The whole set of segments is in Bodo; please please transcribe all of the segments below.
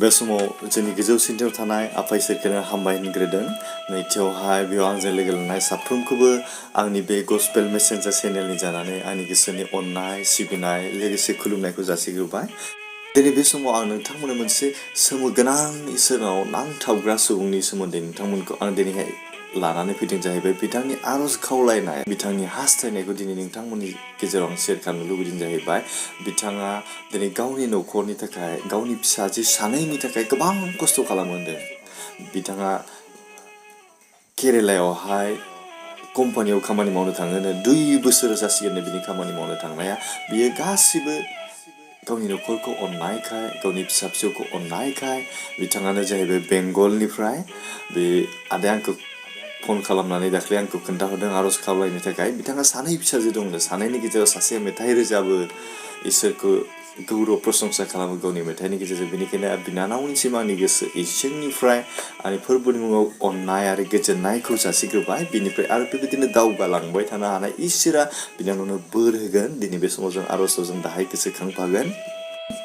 बे समाव जोंनि गोजौसिनथायाव थानाय आफा इसोरखौनो हामबाय होनग्रोदों। नैथियावहाय बेयाव आंजों लोगो लानाय साफ्रोमखौबो आंनि बे गस्पेल मेसेन्जार चेनेलनि जानानै आंनि गोसोनि अननाय सिबिनाय लोगोसे खुलुमनायखौ जासिग्रोबाय। दिनै बे समाव आं नोंथांमोननो मोनसे सोमोगोनां इसोरनाव नांथाबग्रा सुबुंनि सोमोन्दै नोंथांमोनखौ आं दिनैहाय लानानै फैदों जाहैबाय। बिथांनि आरज खावलायनाय बिथांनि हास्थायनायखौ दिनै नोंथांमोननि गेजेराव शेयार खालामनो लुबैदों जाहैबाय। बिथाङा दिनै गावनि न'खरनि थाखाय गावनि फिसाजो सानैनि थाखाय गोबां खस्थ' खालामदों। बिथाङा केरेलायावहाय कम्पानियाव खामानि मावनो थाङोनो 2 बोसोर जासिगोननो बिनि खामानि मावनो थांनाया। बियो गासिबो गावनि न'खरखौ अननायखाय गावनि फिसा फिसौखौ अननायखाय बिथाङानो जाहैबाय बेंगलनिफ्राय। बे आदाया आंखौ फन खालामनानै दाख्लै आंखौ खोन्थाहरदों आरज खावलायनो थाखाय। बिथाङा 2 फिसाजो दंनो, 2नि गेजेराव सासेया मेथाइ रोजाबो, इसोरखौ गौरव प्रशंसा खालामो गावनि मेथाइनि गेजेरजों। बेनिखायनो बिनानावनिसिम आंनि गोसो इसिंनिफ्राय आंनि फोरबोनि मुङाव अननाय आरो गोजोननायखौ जासिग्रोबाय। बिनिफ्राय आरो बेबायदिनो दावगालांबाय थानो हानाय इसोरा बिनानावनो बोर होगोन। दिनै बे समाव जों आरजआव जों दाहाय गोसोखांफागोन।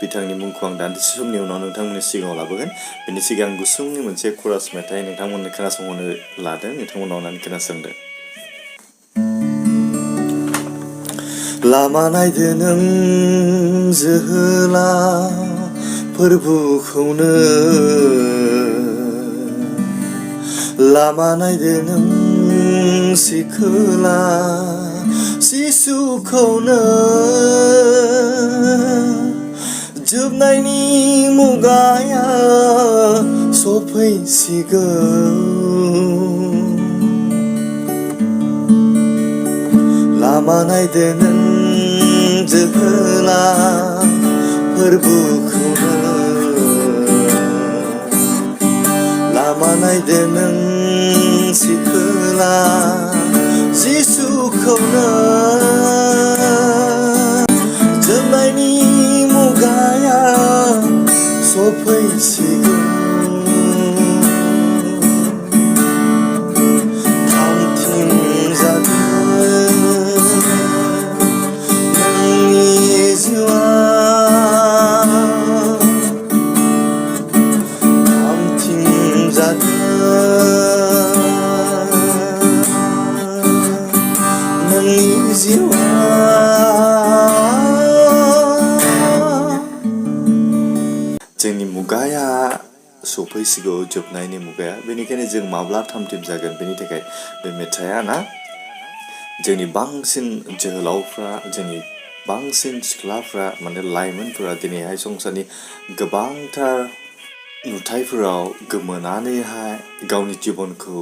बिथांनि मुंखौ आं दान्दिसे समनि उनाव नोंथांमोननि सिगाङाव लाबोगोन। बेनि सिगां गुसुंनि मोनसे खरास मेथाइ नोंथांमोननो खोनासंहोनो लादों। नोंथांमोना अननानै खोनासंदो। लामा नायदो नों जोहोलाव फोरबोखौनो, लामा नायदो नों सिखोला सिसुखौनो, जोबनायनि मुगाया सफैसिगोन। लामा नायदो नों जोहोलाव फोरबोखौनो, लामा नायदो नों सिखोला जिसुखौनो, जोबनायनि मुगाया सफैसिगोन। जोंनि मुगाया सफैसिगौ, जोबनायनि मुगाया। बेनिखायनो जों माब्ला थामथिम जागोन बेनि थाखाय बे मेथाइआ ना। जोंनि बांसिन जोहोलावफ्रा, जोंनि बांसिन सिख्लाफ्रा माने लाइमोनफोरा दिनैहाय संसारनि गोबांथार नुथायफोराव गोमोनानैहाय गावनि जिबनखौ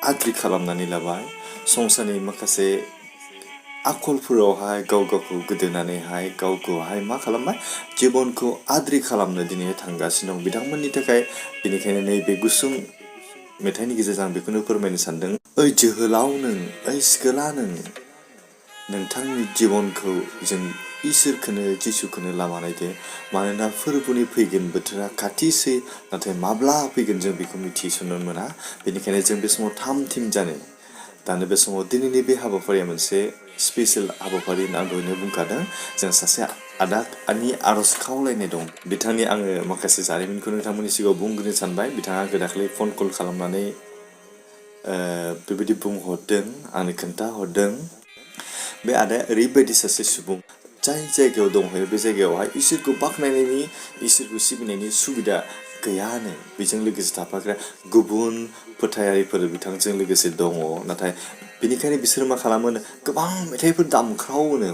आद्रि खालामनानै लाबाय। संसारनि माखासे आखलफोरावहाय गाव गावखौ गोदोनानैहाय गावखौहाय मा खालामबाय, जिबनखौ आद्रि खालामनो दिनै थांगासिनो दं बिथांमोननि थाखाय। बेनिखायनो नैबे गुसुं मेथाइनि गेजेरजों आं बेखौनो फोरमायनो सानदों। ओइ जोहोलाव नों, ओइ सिखोला नों, नोंथांनि जिबनखौ जों इसोरखौनो जिसुखौनो लामा नायदो। मानोना फोरबोनि फैगोन बोथोरा खाथिसै, नाथाय माब्ला फैगोन जों बेखौ मिथिस'नो मोना। बेनिखायनो जों बे समाव थामथिम जानो। दानो बे समाव दिनैनि बे हाबाफारिया मोनसे स्पेसियेल हाबाफारि होनना आं दहायनो बुंखादों। जों सासे आदानि आरज खावलायनाय दं। बिथांनि आङो माखासे जारिमिनखौ नोंथांमोननि सिगाङाव बुंग्रोनो सानबाय। बिथाङा आंखौ दाखालि फन कल खालामनानै बेबायदि बुंहरदों, आंनो खोन्थाहरदों। बे आदाया ओरैबायदि सासे सुबुं, जाय जायगायाव दंहैयो बे जायगायावहाय इसोरखौ बाख्नायनायनि, इसोरखौ सिबिनायनि सुबिदा गैयानो। बेजों लोगोसे थाफाग्रा गुबुन फोथायारिफोर बिथांजों लोगोसे दङ। नाथाय बेनिखायनो बिसोरो मा खालामोनो, गोबां मेथाइफोर दामख्रावोनो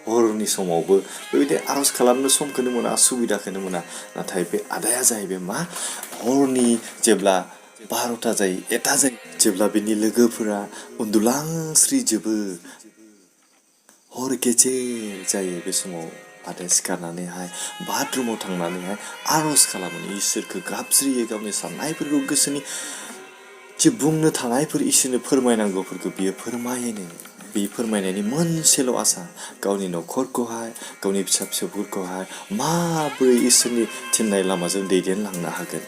हरनि समावबो। बेबायदि आरज खालामनो समखौनो मोना, सुबिदाखौनो मोना। नाथाय बे आदाया जाहैबाय मा, हरनि जेब्ला 12ता जायो, 1ता जायो, जेब्ला बिनि लोगोफोरा उन्दुलांस्रिजोबो, हर गेजेर जायो, बे समाव आदाया सिखारनानैहाय बाथरुमाव थांनानैहाय आरज खालामो, इसोरखौ गाबज्रियो, गावनि साननायफोरखौ, गोसोनि जे बुंनो थानायफोर इसोरनो फोरमायनांगौफोरखौ बियो फोरमायोनो। बे फोरमायनायनि मोनसेल' आसा, गावनि न'खरखौहाय, गावनि फिसा फिसौफोरखौहाय माबोरै इसोरनि थिननाय लामाजों दैदेनलांनो हागोन।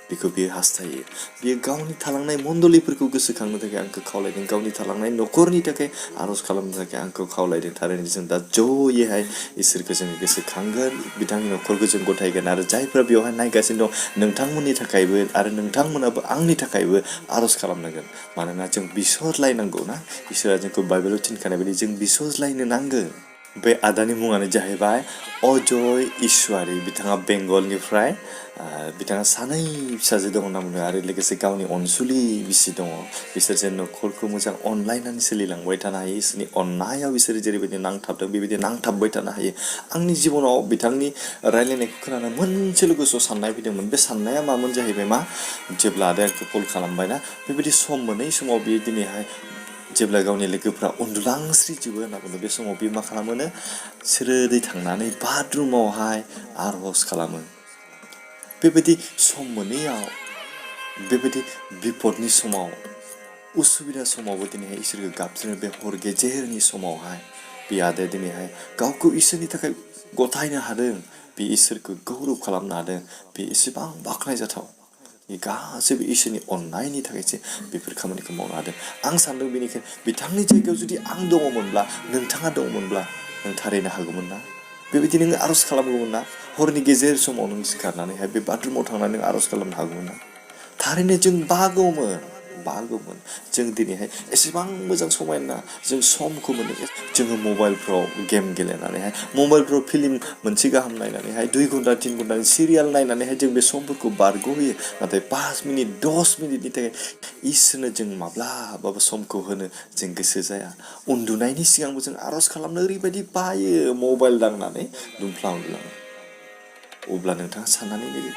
बेखौ बियो हास्थायो बियो गावनि थालांनाय मण्डलिफोरखौ गोसोखांनो थाखाय आंखौ खावलायदों गावनि थालांनाय न'खरनि थाखाय आर'ज खालामनो थाखाय आंखौ खावलायदों थारैनो जों दा ज'यैहाय इसोरखौ जोङो गोसोखांगोन बिथांनि न'खरखौ जों गथायगोन आरो जायफ्रा बेवहाय नायगासिनो दं नोंथांमोननि थाखायबो आरो नोंथांमोनाबो आंनि थाखायबो आर'ज खालामनांगोन मानोना जों बिसरलायनांगौ ना इसोरा जोंखौ बाइबेलाव थिनखानाय बायदि जों बिसरलायनो नांगोन बे आदानि मुङानो जाहैबाय अजय इसवारि बिथाङा बेंगलनिफ्राय बिथाङा सानै फिसाजो दं होनना बुङो आरो लोगोसे गावनि अनसुलि बिसि दङ बिसोर जे न'खरखौ मोजां अनलायनानै सोलिलांबाय थानो हायो इसोरनि अननायाव बिसोरो जेरैबायदि नांथाबदों बेबायदि नांथाबबाय थानो हायो आंनि जिबनाव बिथांनि रायलायनायखौ खोनाना मोनसेल' गोसोआव साननाय फैदोंमोन बे साननाया मामोन जाहैबाय मा जेब्ला आदाया आंखौ कल खालामबायना बेबायदि सम मोनै समाव बियो दिनैहाय जेब्ला गावनि लोगोफ्रा उन्दुलांस्रिजोबो होनना बुङो बे समाव बियो मा खालामोनो स्रोदै थांनानै बाथरुमावहाय आर'ज खालामो बेबायदि सम मोनैयाव बेबायदि बिपदनि समाव उसुबिदा समावबो दिनैहाय इसोरखौ गाबज्रिनो बे हर गेजेरनि समावहाय बे आदाया दिनैहाय गावखौ इसोरनि थाखाय गथायनो हादों बे इसोरखौ गौरब खालामनो हादों बे एसेबां बाख्नायजाथाव बे गासैबो इसोरनि अननायनि थाखायसो बेफोर खामानिखौ मावनो हादों आं सानदों बेनिखायनो बिथांनि जायगायाव जुदि आं दङमोनब्ला नोंथाङा दङमोनब्ला नों थारैनो हागौमोन ना बेबायदि नोङो आर'ज खालामगौमोन ना हरनि गेजेर समाव नों सिखारनानैहाय बे बाथरुमाव थांनानै नों आर'ज खालामनो हागौमोन ना थारैनो जों बागौमोन जों दिनैहाय एसेबां मोजां समायना जों समखौ मोनो जोङो मबाइलफ्राव गेम गेलेनानैहाय मबाइलफ्राव फिल्म मोनसे गाहाम नायनानैहाय 2 घन्टा 3 घन्टानि सिरियाल नायनानैहाय जों बे समफोरखौ बारग'होयो नाथाय 5 मिनिट 10 मिनिटनि थाखाय इसोरनो जों माब्लाबाबो समखौ होनो जों गोसो जाया उन्दुनायनि सिगांबो जों आर'ज खालामनो ओरैबायदि बायो मबाइल दांनानै दुमफ्ला उन्दुलाङो अब्ला नोंथाङा साननानै नायो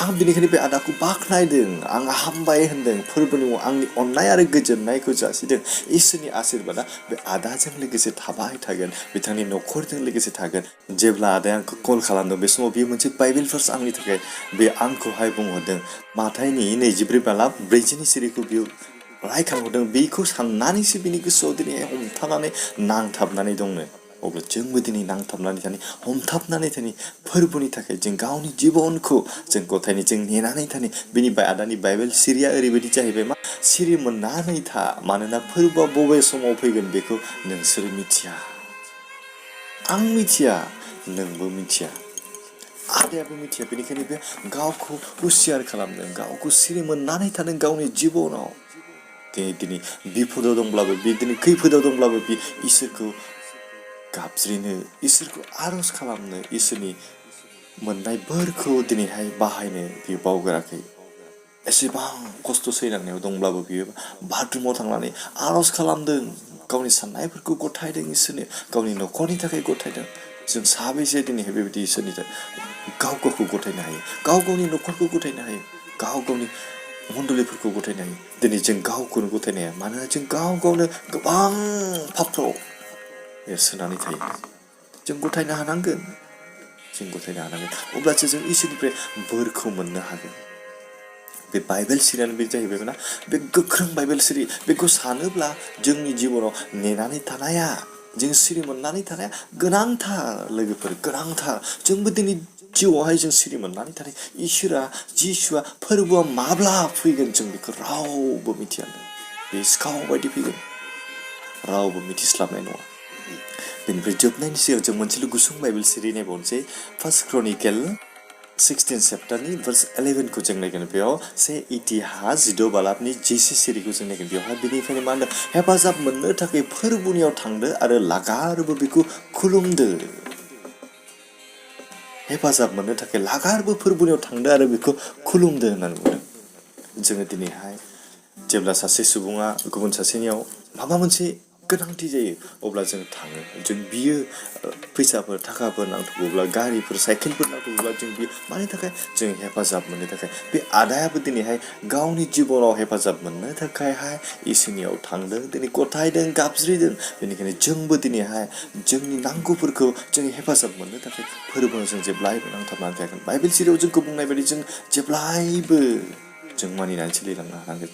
आं बेनिखायनो बे आदाखौ बाख्नायदों आं हामबाय होनदों फोरबोनि आंनि अननाय आरो गोजोननायखौ जासिदों इसोरनि आशीर्बादा बे आदाजों लोगोसे थाबाय थागोन बिथांनि न'खरजों लोगोसे थागोन जेब्ला आदाया आंखौ कल खालामदों बे समाव बेयो मोनसे बाइबेल भार्स आंनि थाखाय बे आंखौहाय बुंहरदों माथाइनि 24:40 सिरिखौ बियो रायखांहरदों बेखौ साननानैसो बिनि गोसोआव दिनैहाय हमथानानै नांथाबनानै दंनो अब्ला जोंबो दिनै नांथाबनानै थानि हमथाबनानै थानि फोरबोनि थाखाय जों गावनि जिबनखौ जों गथायनो जों नेनानै थानि बिनि आदानि बाइबेल सिरिया ओरैबायदि जाहैबाय मा सिरि मोननानै था मानोना फोरबोआ बबे समाव फैगोन बेखौ नोंसोर मिथिया आं मिथिया नोंबो मिथिया आदायाबो मिथिया बेनिखायनो बे गावखौ हुसियार खालामदों गावखौ सिरि मोननानै थादों गावनि जिबनाव दिनै बिपदाव दंब्लाबो बे दिनै खैफोदाव दंब्लाबो बे इसोरखौ गाबज्रिनो इसोरखौ आर'ज खालामनो इसोरनि मोननाय बोरखौ दिनैहाय बाहायनो बियो बावगाराखै एसेबां खस्थ' सैनांनायाव दंब्लाबो बियो बाथरुमाव थांनानै आर'ज खालामदों गावनि साननायफोरखौ गथायदों इसोरनो गावनि न'खरनि थाखाय गथायदों जों साबैसे दिनैहाय बेबायदि इसोरनि गाव गावखौ गथायनो हायो गाव गावनि न'खरखौ गथायनो हायो गाव गावनि मण्डलिफोरखौ गथायनो हायो दिनै जों गावखौनो गथायनो हाया मानोना जों गाव गावनो गोबां पापफ्राव एरसोनानै थायो जों गथायनो हानांगोन अब्लासो जों इसोरनिफ्राय बोरखौ मोननो हागोन बे बाइबेल सिरियानो बे जाहैबायना बे गोख्रों बाइबेल सिरि बेखौ सानोब्ला जोंनि जिबनाव नेनानै थानाया जों सिरि मोननानै थानाया गोनांथार लोगोफोर गोनांथार जोंबो दिनै जिउआवहाय जों सिरि मोननानै थानाय इसोरा जिसुआ फोरबोआ माब्ला फैगोन जों बेखौ रावबो मिथिया बे सिखाव बायदि फैगोन रावबो मिथिस्लाबनाय नङा बेनिफ्राय जोबनायनि सिगां जों मोनसेल' गुसुं बाइबेल सिरि नायबावनोसै 1 क्रनिकेल 16 चेप्टारनि भार्स 11 खौ जों नायगोन बेयाव से इतिहास 16 बालाबनि 10 सिरिखौ जों नायगोन बेवहाय बेनिखायनो मा होनदों हेफाजाब मोननो थाखाय फोरबोनियाव थांदो आरो लागारबो बेखौ खुलुमदो हेफाजाब मोननो थाखाय लागारबो फोरबोनियाव थांदो आरो बेखौ खुलुमदो होननानै बुंदों जोङो दिनैहाय जेब्ला सासे सुबुङा गुबुन सासेनियाव माबा मोनसे गोनांथि जायो अब्ला जों थाङो जों बियो फैसाफोर थाखाफोर नांथ'गौब्ला गारिफोर साइकेलफोर नांथ'गौब्ला जों बियो मानि थाखाय जों हेफाजाब मोननो थाखाय बे आदायाबो दिनैहाय गावनि जिबनाव हेफाजाब मोननो थाखायहाय इसोरनियाव थांदों दिनै गथायदों गाबज्रिदों बेनिखायनो जोंबो दिनैहाय जोंनि नांगौफोरखौ जों हेफाजाब मोननो थाखाय फोरबोआव जों जेब्लायबो नांथाबनानै थागोन बाइबेल सिरियाव जोंखौ बुंनाय बायदि जों जेब्लायबो जों मानिनानै सोलिलांनो हानांगोन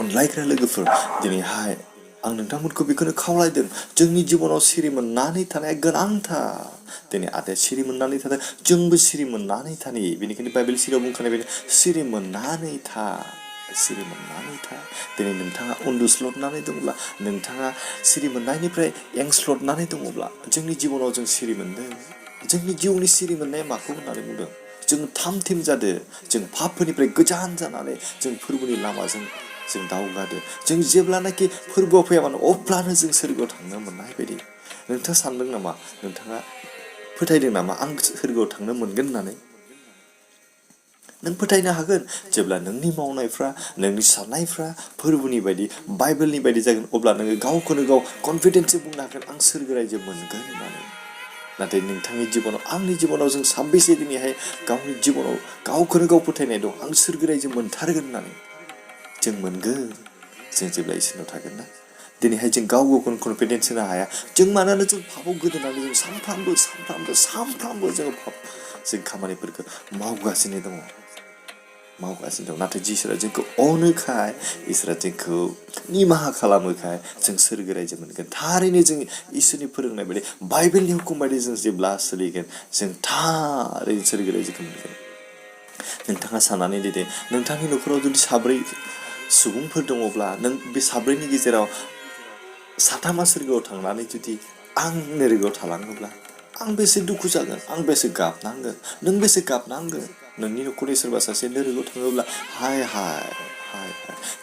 अनलायग्रा लोगोफोर दिनैहाय आं नोंथांमोनखौ बेखौनो खावलायदों जोंनि जिबनाव सिरि मोननानै थानाया गोनांथार दिनै आदाया सिरि मोननानै थादों जोंबो सिरि मोननानै थानि बेनिखायनो बाइबेल सिरियाव बुंखानाय बायदि सिरि मोननानै था सिरि मोननानै था दिनै नोंथाङा उन्दुस्लबनानै दंब्ला नोंथाङा सिरि मोननायनिफ्राय एंस्लबनानै दङब्ला जोंनि जिबनाव जों सिरि मोनदों जोंनि जिउनि सिरि मोननाया माखौ होननानै बुंदों जों थामथिम जादो जों पापफोरनिफ्राय गोजान जानानै जों फोरबोनि लामाजों जों दावगादो जों जेब्लानाखि फोरबोआव फैयामानो अब्लानो जों सोरगोआव थांनो मोननाय बायदि नोंथाङा सानदों नामा नोंथाङा फोथायदों नामा आं सोरगोआव थांनो मोनगोन होननानै नों फोथायनो हागोन जेब्ला नोंनि मावनायफ्रा नोंनि साननायफ्रा फोरबोनि बायदि बाइबेलनि बायदि जागोन अब्ला नोङो गावखौनो गाव कनफिडेन्सजों बुंनो हागोन आं सोरगो रायजो मोनगोन होननानै नाथाय नोंथांनि जिबनाव आंनि जिबनाव जों साबेसे दिनैहाय गावनि जिबनाव गावखौनो गाव फोथायनाय दं आं सोरगो रायजो मोनथारगोन होननानै जों मोनगोन जों जेब्ला इसोरनाव थागोन ना दिनैहाय जों गाव गावखौनो कनफिडेन्स होनो हाया जों मानोना जों पापाव गोदोनानै जों सानफ्रामबो जों खामानिफोरखौ मावगासिनो दङ नाथाय इसोरा जोंखौ अनोखाय इसोरा जोंखौ निमाहा खालामोखाय जों सोरगो रायजो मोनगोन थारैनो जों इसोरनि फोरोंनाय बायदि बाइबेलनि हुकुम बायदि जों जेब्ला सोलिगोन जों थारैनो सोरगो रायजोखौ मोनगोन नोंथाङा साननानै दे नोंथांनि न'खराव जुदि साब्रै सुबुंफोर दङब्ला नों बे साब्रैनि गेजेराव साथामा सोरगोआव थांनानै जुदि आं नोरगोआव थालाङोब्ला आं बेसे दुखु जागोन आं बेसे गाबनांगोन नों बेसे गाबनांगोन नोंनि न'खरनि सोरबा सासे नोरगोआव थाङोब्ला हाय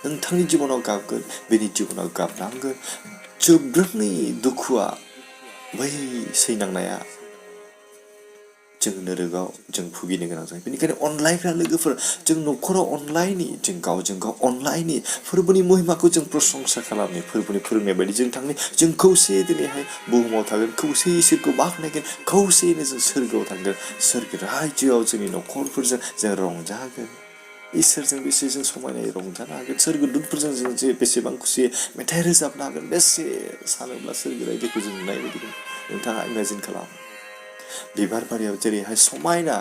नोंथांनि जिबनाव गाबगोन बेनि जिबनाव गाबनांगोन जोबोरनि दुखुआ बै सैनांनाया जों नोरगोआव जों भुगिनो गोनां जायो बेनिखायनो अनलायग्रा लोगोफोर जों न'खराव अनलायनि जों गावजों गाव अनलायनि फोरबोनि महिमाखौ जों प्रशंसा खालामनि फोरबोनि फोरोंनाय बायदि जों थांनि जों खौसेयै दिनैहाय बुहुमाव थागोन खौसेयै इसोरखौ बाख्नायगोन खौसेयैनो जों सोरगोआव थांगोन सोरगो रायजोआव जोंनि न'खरफोरजों जों रंजागोन इसोरजों बेसे जों समायनायै रंजानो हागोन सोरगोदूतफोरजों जों बेसेबां खुसियै मेथाइ रोजाबनो हागोन बेसे सानोब्ला सोरगो रायजोखौ जों नुनाय बायदि नोंथाङा इमेजिन खालाम बिबार बारियाव जेरैहाय समायना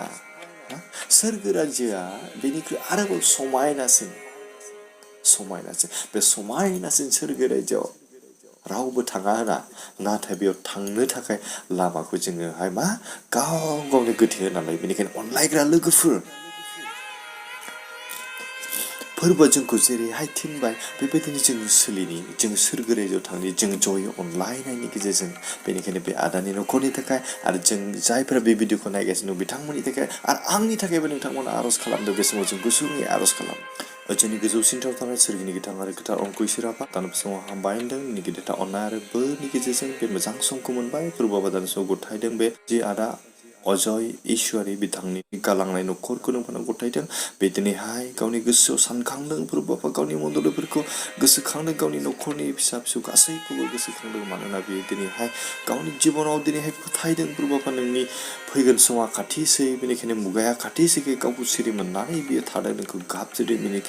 सोरगो रायजोआ बेनिख्रुइ आरोबाव समायनासिन बे समायनासिन सोरगो रायजोआव रावबो थाङा होना नाथाय बेयाव थांनो थाखाय लामाखौ जोङोहाय मा गाव गावनो गोथे होनानै बेनिखायनो अनलायग्रा लोगोफोर फोरबोआ जोंखौ जेरैहाय थिनबाय बेबायदिनो जों सोलिनि जों सोरगो रायजोआव थांनि जों जयै अनलायनायनि गेजेरजों बेनिखायनो बे आदानि न'खरनि थाखाय आरो जों जायफोरा बे भिडिअखौ नायगासिनो दं बिथांमोननि थाखाय आरो आंनि थाखायबो नोंथांमोना आर'ज खालामदों बे समाव जों गुसुङै आर'ज खालाम जोंनि गोजौसिनथाराव थानाय सोरगिनि गोथां आरो गोथार अंख इसोर आफा दानि समाव हामबाय होनदों नोंनि गिदिरथा अननाय आरो बोरनि गेजेरजों बे मोजां समखौ मोनबाय फोरबो आबादानि समाव गथायदों बे जि आदा अजय ईश्वरी बिथांनि गालांनाय न'खरखौ नोंथांनो गथायदों बे दिनैहाय गावनि गोसोआव सानखांदों फोरबो आफा गावनि मन्दलिफोरखौ गोसोखांदों गावनि न'खरनि फिसा फिसौ गासैखौबो गोसोखांदों मानोना बेयो दिनैहाय गावनि जिबनाव दिनैहाय फोथायदों फोरबो आफा नोंनि फैगोन समा खाथिसै बेनिखायनो मुगाया खाथिसैखाय गावखौ सिरि मोननानै बियो थादों नोंखौ गाबज्रिदों बिनि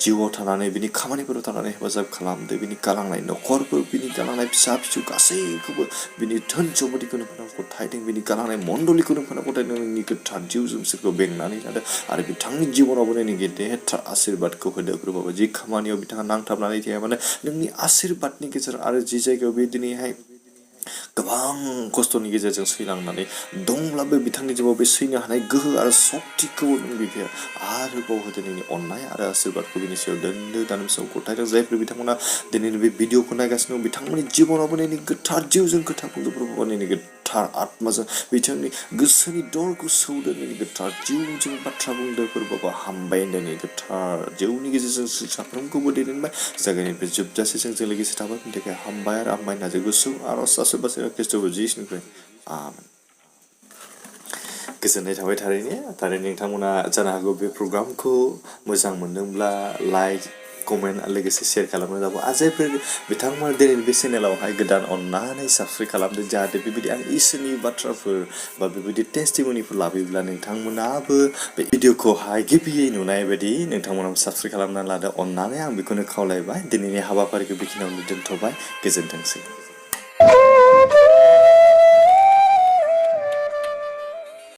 जिउआव थानानै बिनि खामानिफोराव थानानै हेफाजाब खालामदों बिनि गालांनाय न'खरफोर बिनि गालांनाय फिसा फिसौ गासैखौबो बिनि धोन सम्पतिखौ नोंथांनाव गथायदों बिनि गालांनाय मण्डलिखौ नोंथांनाव गथायदों नोंनि गोथार जिउजों बिसोरखौ बेंनानै लादों आरो बिथांनि जिबनावबो नोंनि गेदेरथार आशीर्बादखौ होदों फोरबो जि खामानियाव बिथाङा नांथाबनानै थाया मानो नोंनि आशीर्बादनि गेजेराव आरो जि जायगायाव बे दिनैहाय गोबां खस्थ'नि गेजेरजों सैनांनानै दंब्लाबो बिथांनि जिउआव बे सैनो हानाय गोहो आरो सक्तिखौ नों बिफाया आरोबाव होदो नोंनि अननाय आरो आशीर्बादखौ बिनि सायाव दोनदो दानि समाव गथायदों जायफोर बिथांमोना दिनैनि बे भिडिअखौ नायगासिनो दं बिथांमोननि जिबनावबो नोंनि गोथार जिउजों खोथा बुंदों प्रभु नोंनि गोथार आत्माजों बिथांनि गोसोनि दरखौ सौदो नोंनि गोथार जिउजों बाथ्रा बुंदों फोरबो हामबाय होनदों नोंनि गोथार जिउनि गेजेरजों साफ्रोमखौबो दैदेनबाय जागायनायनिफ्राय जोबजासे जों लोगोसे थाबाय बिनि थाखाय हामबाय आरो हामबाय होनना जों गोसो आर'ज आसोबासो खृष्ट'बो जिसुनिफ्राय आमेन गोजोननाय थाबाय थारैनो नोंथांमोना जानो हागौ बे प्रग्रामखौ मोजां मोनदोंब्ला लाइक कमेन्ट लोगोसे शेयार खालामनो जागौ आरो जायफोर बिथांमोना दिनैनि बे चेनेलावहाय गोदान अननानै साबस्क्राइब खालामदों जाहाथे बेबायदि आं इसोरनि बाथ्राफोर बा बेबायदि टेस्टिमनिफोर लाबोयोब्ला नोंथांमोनाबो बे भिडिअखौहाय गिबियै नुनाय बायदि नोंथांमोनाबो साबस्क्राइब खालामनानै लादो अननानै आं बेखौनो खावलायबाय दिनैनि हाबाफारिखौ बेखिनियावनो दोनथ'बाय गोजोनथोंसै